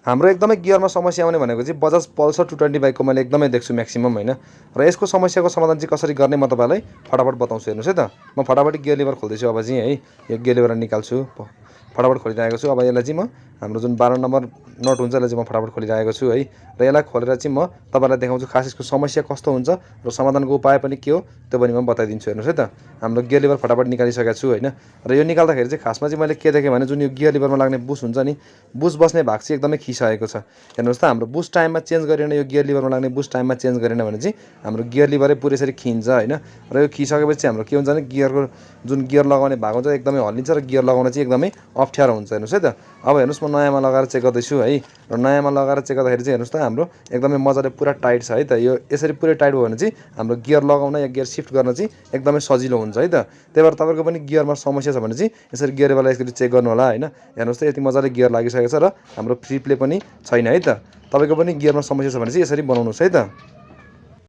हाम्रो एकदमै गियरमा समस्या आउने भनेको चाहिँ बजाज पल्सर 220 बाइकको मैले एकदमै देख्छु म्याक्सिमम होइन। र यसको समस्याको समाधान चाहिँ कसरी गर्ने म तपाईँलाई फटाफट बताउँछु। हेर्नुहोस् है त, म फटाफट गियर लिभर खोल्दैछु अब चाहिँ है। यो गियर लिभर निकाल्छु, फटाफट खोलिरहेको छु। अब यसलाई चाहिँ म हाम्रो जुन 12 नम्बर नट हुन्छ यसलाई चाहिँ म फटाफट खोलिरहेको छु है। र यसलाई खोलेर चाहिँ म तपाईँलाई देखाउँछु खास यसको समस्या कस्तो हुन्छ र समाधानको उपाय पनि के हो त्यो पनि म बताइदिन्छु। हेर्नुहोस् है त, हाम्रो गियर लिभर फटाफट निकालिसकेको छु होइन। र यो निकाल्दाखेरि चाहिँ खासमा चाहिँ मैले के देखेँ भने जुन यो गियर लिभरमा लाग्ने बुस हुन्छ नि, बुस बस्ने भाग चाहिँ एकदमै खिसाएको छ। हेर्नुहोस् त, हाम्रो बुस टाइममा चेन्ज गरेन, यो गियर लिभरमा लाग्ने बुस टाइममा चेन्ज गरेन भने चाहिँ हाम्रो गियर लिभरै पुरै यसरी खिन्छ होइन। र यो खिसकेपछि चाहिँ हाम्रो के हुन्छ भने गियरको जुन गियर लगाउने भाग हुन्छ एकदमै हल्लिन्छ र गियर लगाउन चाहिँ एकदमै अप्ठ्यारो हुन्छ। हेर्नुहोस् है त, अब हेर्नुहोस् म नयाँमा लगाएर चेक गर्दैछु है। र नयाँमा लगाएर चेक गर्दाखेरि चाहिँ हेर्नुहोस् त हाम्रो एकदमै मजाले पुरा टाइट छ है त। यो यसरी पुरै टाइट भयो भने चाहिँ हाम्रो गियर लगाउन या गियर सिफ्ट गर्न चाहिँ एकदमै सजिलो हुन्छ है त। त्यही भएर तपाईँको पनि गियरमा समस्या छ भने चाहिँ यसरी गियरवाला यसरी चेक गर्नु होला होइन। हेर्नुहोस् त यति मजाले गियर लागिसकेको छ र हाम्रो फ्री प्ले पनि छैन है त। तपाईँको पनि गियरमा समस्या छ भने चाहिँ यसरी बनाउनुहोस् है त।